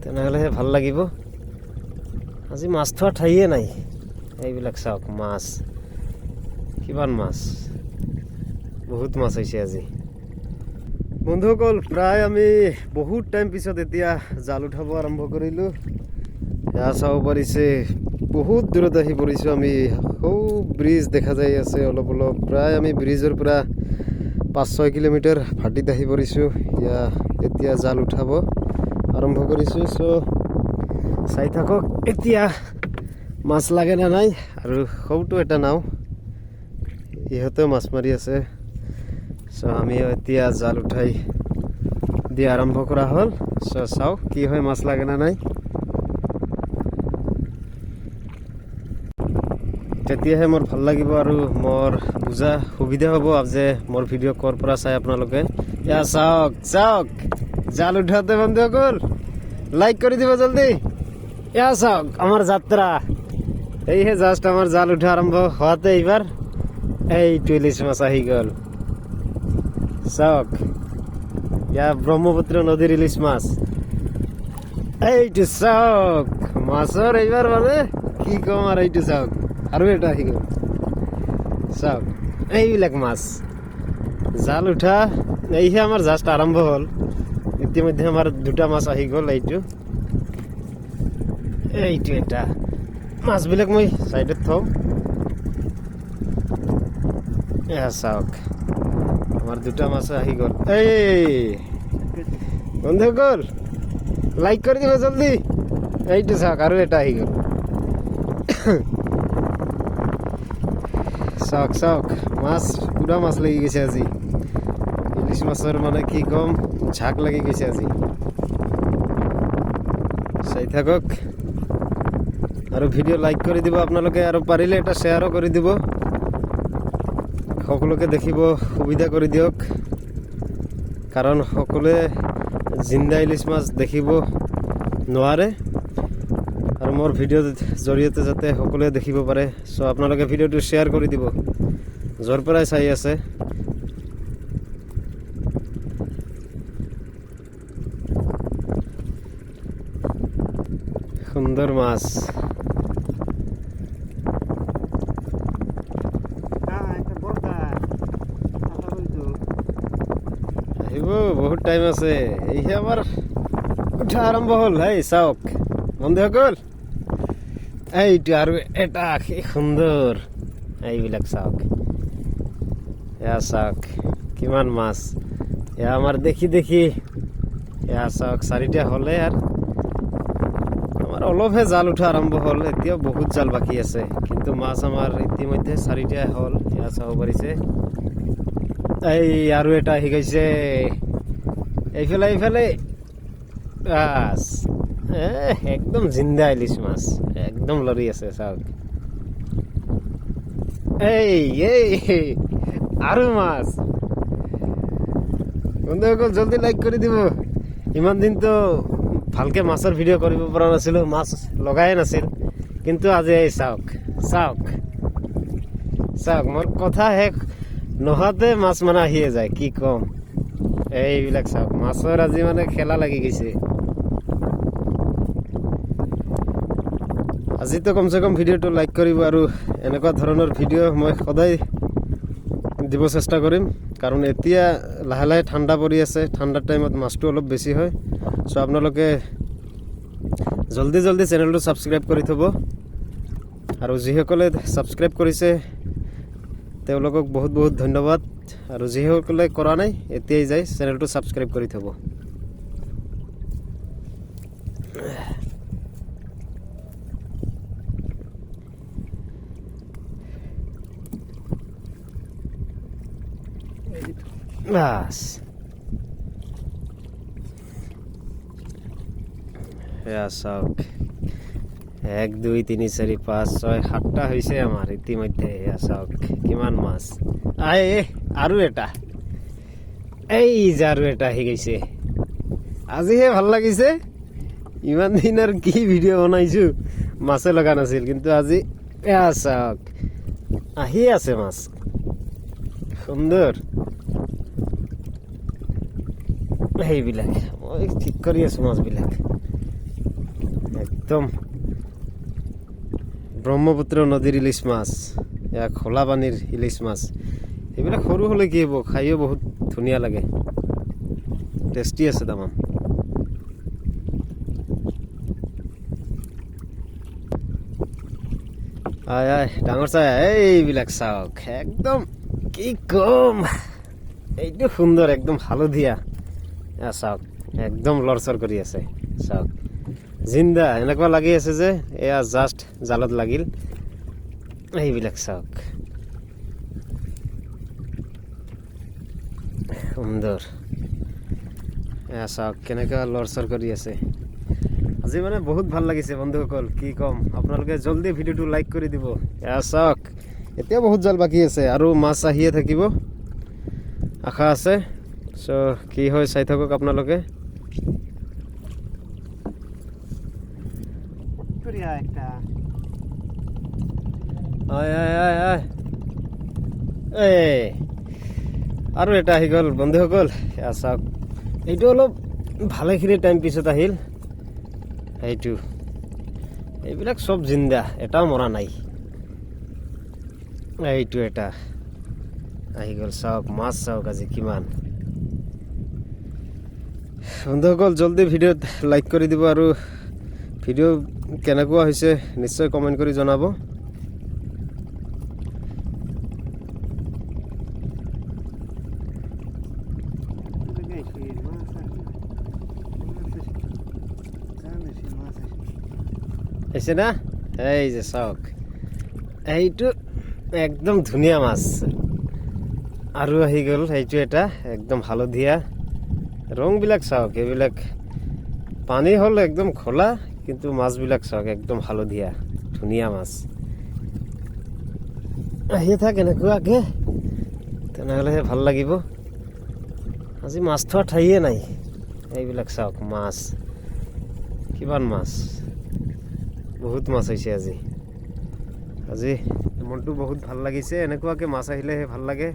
তেনেহ'লেহে ভাল লাগিব। আজি মাছ থোৱা ঠাইয়ে নাই। এইবিলাক চাওক মাছ, কিমান মাছ, বহুত মাছ হৈছে আজি। বন্ধুসকল, প্ৰায় আমি বহুত টাইম পিছত এতিয়া জাল উঠাব আৰম্ভ কৰিলোঁ। এয়া চাব পাৰিছে, বহুত দূৰত আহি পৰিছোঁ আমি। সৌ ব্ৰিজ দেখা যাই আছে অলপ অলপ। প্ৰায় আমি ব্ৰিজৰ পৰা 5-6 কিলোমিটাৰ ভাটিত আহি পৰিছোঁ। এতিয়া জাল উঠাব আৰম্ভ কৰিছোঁ। চ' চাই থাকক এতিয়া মাছ লাগে নে নাই। আৰু সৌটো এটা নাও, ইহঁতেও মাছ মাৰি আছে। চ' আমিও এতিয়া জাল উঠাই দিয়া আৰম্ভ কৰা হ'ল। চ' চাওঁ কি হয়, মাছ লাগে নে নাই। তেতিয়াহে মোৰ ভাল লাগিব আৰু মোৰ বুজা সুবিধা হ'ব যে মোৰ ভিডিঅ' ক'ৰ পৰা চাই আপোনালোকে। এয়া চাওক চাওক জাল উঠাওঁতে বন্ধুসকল লাইক কৰি দিব জলদি। এয়া চাওক আমাৰ যাত্ৰা, এইহে জাষ্ট আমাৰ জাল উঠা আৰম্ভ হোৱাতে এইবাৰ এইটো ইলিচ মাছ আহি গ'ল। চাওক, এয়া ব্ৰহ্মপুত্ৰ নদীৰ ইলিচ মাছ। এইটো চাওক মাছৰ এইবাৰ মানে কি ক'ম আৰু। এইটো চাওক আৰু এটা আহি গ'ল। চাওক এইবিলাক মাছ। জাল উঠা এইহে আমাৰ জাষ্ট আৰম্ভ হ'ল। ইতিমধ্যে আমাৰ দুটা মাছ আহি গ'ল। এইটো এইটো এটা মাছবিলাক মই চাইডত থওঁ। এয়া চাওক আমাৰ দুটা মাছ আহি গ'ল। এই বন্ধুসকল লাইক কৰি দিব জলদি। এইটো চাওক আৰু এটা আহি গ'ল। চাওক চাওক মাছ, পুৰা মাছ লাগি গৈছে আজি। ইলিচ মাছৰ মানে কি ক'ম, ঝাক লাগি গৈছে আজি। চাই থাকক আৰু ভিডিঅ' লাইক কৰি দিব আপোনালোকে, আৰু পাৰিলে এটা শ্বেয়াৰো কৰি দিব, সকলোকে দেখিব সুবিধা কৰি দিয়ক। কাৰণ সকলোৱে জিন্দা ইলিচ মাছ দেখিব নোৱাৰে, আৰু মোৰ ভিডিঅ'ৰ জৰিয়তে যাতে সকলোৱে দেখিব পাৰে। চ' আপোনালোকে ভিডিঅ'টো শ্বেয়াৰ কৰি দিব য'ৰ পৰাই চাই আছে। সুন্দৰ মাছ। আহিব, বহুত টাইম আছে। এইহে আমাৰ উঠা আৰম্ভ হ'ল। হেই চাওক বন্ধুসকল, এইটো আৰু এটা কি সুন্দৰ। এইবিলাক চাওক, এয়া চাওক কিমান মাছ। এয়া আমাৰ দেখি দেখি এয়া চাওক চাৰিটা হ'লে আৰু আমাৰ অলপহে জাল উঠা আৰম্ভ হ'ল। এতিয়াও বহুত জাল বাকী আছে, কিন্তু মাছ আমাৰ ইতিমধ্যে চাৰিটা হ'ল। এয়া চাব পাৰিছে। এই আৰু এটা আহি গৈছে এইফালে এইফালে। বাছ, একদম জিন্দা ইলিচ মাছ, একদম লৰি আছে চাওক। এই এই আৰু মাছ। বন্ধুসকল জলদি লাইক কৰি দিব। ইমান দিনতো ভালকে মাছৰ ভিডিঅ' কৰিব পৰা নাছিলোঁ, মাছ লগাই নাছিল, কিন্তু আজি এই চাওক চাওক চাওক মোৰ কথা শেষ নোহোৱাতে মাছ মানে আহিয়ে যায়, কি ক'ম। এইবিলাক চাওক মাছৰ আজি মানে খেলা লাগি গৈছে। আজিতো কমচে কম ভিডিঅ'টো লাইক কৰিব, আৰু এনেকুৱা ধৰণৰ ভিডিঅ' মই সদায় দিব চেষ্টা কৰিম। কাৰণ এতিয়া লাহে লাহে ঠাণ্ডা পৰি আছে, ঠাণ্ডাৰ টাইমত মাছটো অলপ বেছি হয়। চ' আপোনালোকে জলদি জলদি চেনেলটো ছাবস্ক্ৰাইব কৰি থ'ব, আৰু যিসকলে ছাবস্ক্ৰাইব কৰিছে তেওঁলোকক বহুত বহুত ধন্যবাদ, আৰু যিসকলে কৰা নাই এতিয়াই যাই চেনেলটো ছাবস্ক্ৰাইব কৰি থ'ব। বাছ এয়া চাওক, 1 2 3 4 5 6 7টা হৈছে আমাৰ ইতিমধ্যে। এয়া চাওক কিমান মাছ। আই আৰু এটা, এই যে আৰু এটা আহি গৈছে। আজিহে ভাল লাগিছে, ইমান দিন আৰু কি ভিডিঅ' বনাইছো মাছে লগা নাছিল, কিন্তু আজি এয়া চাওক আহি আছে মাছ, সুন্দৰ। সেইবিলাক মই ঠিক কৰি আছো মাছবিলাক। একদম ব্ৰহ্মপুত্ৰ নদীৰ ইলিচ মাছ। এয়া খোলা পানীৰ ইলিচ মাছ। এইবিলাক সৰু হ'লে কি হ'ব, খায়ো বহুত ধুনীয়া লাগে, টেষ্টি আছে তামাম। আয় আয় ডাঙৰ চাই, এইবিলাক চাওক, একদম কি কম, এইটো সুন্দৰ, একদম হালধীয়া। এয়া চাওক, একদম লৰচৰ কৰি আছে, চাওক জিন্দা, এনেকুৱা লাগি আছে যে এয়া জাষ্ট জালত লাগিল। এইবিলাক চাওক, সুন্দৰ। এয়া চাওক কেনেকুৱা লৰচৰ কৰি আছে। আজি মানে বহুত ভাল লাগিছে বন্ধুসকল, কি ক'ম। আপোনালোকে জলদি ভিডিঅ'টো লাইক কৰি দিব। এয়া চাওক, এতিয়া বহুত জাল বাকী আছে আৰু মাছ আহিয়ে থাকিব আশা আছে। চ' কি হয় চাই থাকক আপোনালোকে। আয় আয় আয় আয়, এই আৰু এটা আহি গ'ল বন্ধুসকল। এয়া চাওক, এইটো অলপ ভালেখিনি টাইম পিছত আহিল। সেইটো এইবিলাক চব জিন্দা, এটাও মৰা নাই। এইটো এটা আহি গ'ল। চাওক মাছ, চাওক আজি কিমান। বন্ধুসকল জলদি ভিডিঅ'ত লাইক কৰি দিব আৰু ভিডিঅ' কেনেকুৱা হৈছে নিশ্চয় কমেণ্ট কৰি জনাব। হৈছে না? এই যে চাওক, এইটো একদম ধুনীয়া মাছ। আৰু আহি গ'ল এইটো এটা একদম হালধীয়া। ৰংবিলাক চাওক, এইবিলাক পানী হ'ল একদম খোলা, কিন্তু মাছবিলাক চাওক একদম হালধীয়া, ধুনীয়া মাছ। আহিয়ে থাক এনেকুৱাকে, তেনেহ'লেহে ভাল লাগিব। আজি মাছ থোৱা ঠাইয়ে নাই। এইবিলাক চাওক মাছ, কিমান মাছ, বহুত মাছ হৈছে আজি। আজি মনটো বহুত ভাল লাগিছে, এনেকুৱাকে মাছ আহিলেহে ভাল লাগে।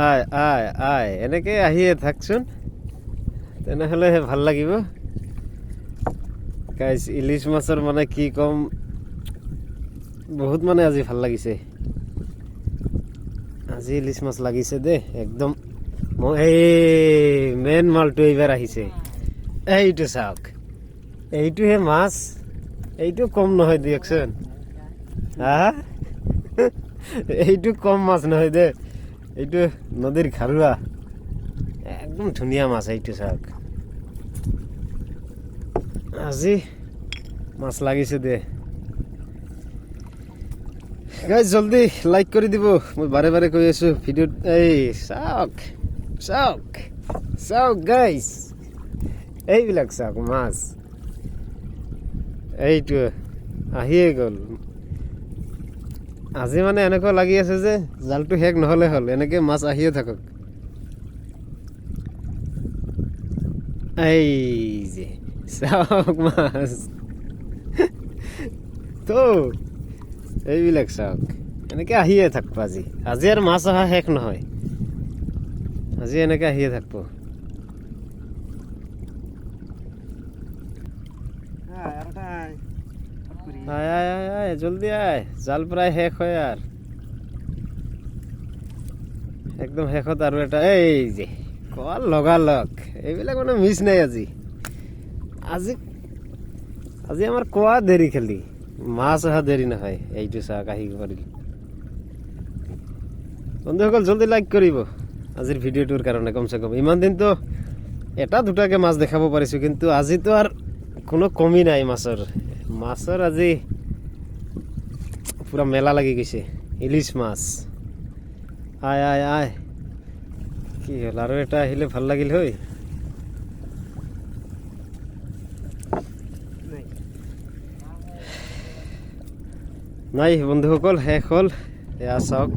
আয় আয় আয়, এনেকে আহিয়ে থাকচোন, তেনেহ'লেহে ভাল লাগিব। গাইজ, ইলিচ মাছৰ মানে কি ক'ম, বহুত মানে আজি ভাল লাগিছে। আজি ইলিচ মাছ লাগিছে দেই একদম। মই এই মেইন মালটো এইবাৰ আহিছে। এইটো চাওক, এইটোহে মাছ, এইটো কম নহয় দিয়কচোন। হা, এইটো কম মাছ নহয় দেই, এইটো নদীৰ খাৰুৱা, একদম ধুনীয়া মাছ। এইটো চাওক, আজি মাছ লাগিছে দে। গাইজ জলদি লাইক কৰি দিব, মই বাৰে বাৰে কৈ আছো ভিডিঅ'ত। এই চাওক চাওক চাওক গাইজ, এইবিলাক চাওক মাছ, এইটো আহিয়ে গ'ল। আজি মানে এনেকুৱা লাগি আছে যে জালটো শেষ নহ'লে হ'ল, এনেকে মাছ আহিয়ে থাকক। এই যে চাওক মাছ, তো এইবিলাক চাওক, এনেকে আহিয়ে থাকব আজি। আজি আৰু মাছ অহা শেষ নহয়, আজি এনেকে আহিয়ে থাকব। আয় আয় আয় আয়, জলদি আয়, জাল প্ৰায় শেষ হয় আৰু, একদম শেষত আৰু এটা। এই যে কল লগালগ, এইবিলাক মানে মিছ নাই আজি। আজি আজি আমাৰ কোৱা দেৰি, খালি মাছ অহা দেৰি নহয়। এইটো চাওক আহি পৰিল। বন্ধুসকল জলদি লাইক কৰিব আজিৰ ভিডিঅ'টোৰ কাৰণে। কমচে কম ইমান দিনতো এটা দুটাকে মাছ দেখাব পাৰিছোঁ, কিন্তু আজিতো আৰু কোনো কমি নাই মাছৰ। মাছৰ আজি পুৰা মেলা লাগি গৈছে, ইলিচ মাছ। আয় আয় আয়, কি হ'ল আৰু এটা আহিলে ভাল লাগিল হয়। নাই বন্ধুসকল, শেষ হ'ল। এয়া চাওক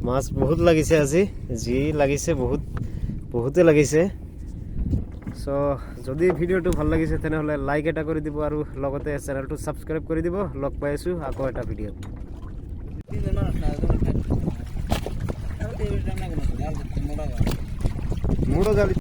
মাছ বহুত লাগিছে আজি, যি লাগিছে বহুত বহুতে লাগিছে। চ' যদি ভিডিঅ'টো ভাল লাগিছে তেনেহ'লে লাইক এটা কৰি দিব আৰু লগতে চেনেলটো ছাবস্ক্ৰাইব কৰি দিব। লগ পাই আছোঁ আকৌ এটা ভিডিঅ'ত। তিনজন মানুষ না, মোটা। মোটা জাল।